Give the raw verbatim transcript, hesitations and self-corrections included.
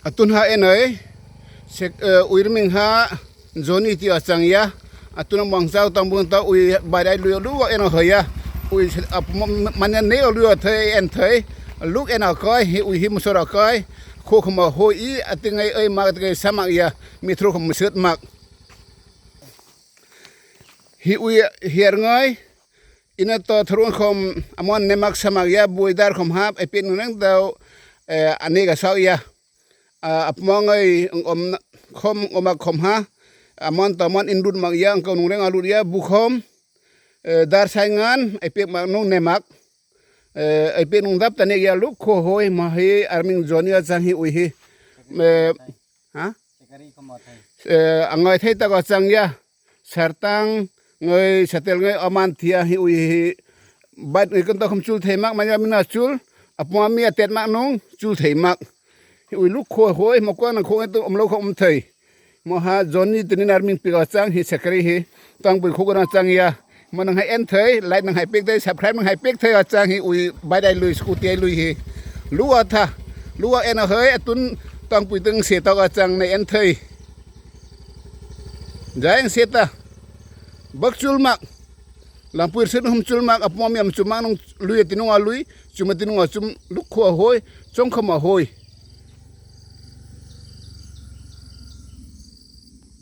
Atun ha en hei, sek, eh, ui rming ha, Johnny ti a chang ya. Atun a mong zau tang bun ta ui bai dai lui lu en hei ya. Ui, a, man ya ne lui thei en thei. Luk en a kai, hi ui hi msor a kai. Kho khom a hoi i, ati ngai ei mak, ati ngai sa mak ya. Mi thru khom msut mak. Hi ui hiar ngai. Ina to tharung khom amon ne mak sa mak ya, bui dar khom hap, e pin neng dau, eh, ane ka sau ya. A, apmong ei, ong om, khom, ong om mak khom ha. Amon to amon in lut mak ya, ong kau nung reng a lut ya, bu khom. Eh, dar sai ngan, e pik mak nung ne mak. Eh, e pik nung dap ta ne ya luk kho hoi, ma hi, arming Johnny a chang hi ui hi. Eh, ha? Eh, a ngai thei ta ka chang ya. Sartang ngai, satel ngai, aman thia hi ui hi. Bat ngai kan ta khom chul thei mak, ma ya mi na chul. Apmong mi a tet mak nung, chul thei mak. Hi ui luk kho hoi, ma kwang nang kho ngai tu om lo kho om thei. Mo ha Johnny tini nar ming pik a chang hi sakri hi. Tang pui kho na chang ya. Mo nang hai en thei, like nang hai pik thei, subscribe nang hai pik thei a chang hi ui bai dai lui sku ti ai lui hi. Lu a tha. Lu a en a hei atun tang pui teng se ta a chang na en thei. Jai en se ta. Bak chul mak. Lam pui se nung chul mak, apmong mi am chul mak nung lui ti nung a lui, chum ti nung a chum luk kho a hoi, chong khom a hoi.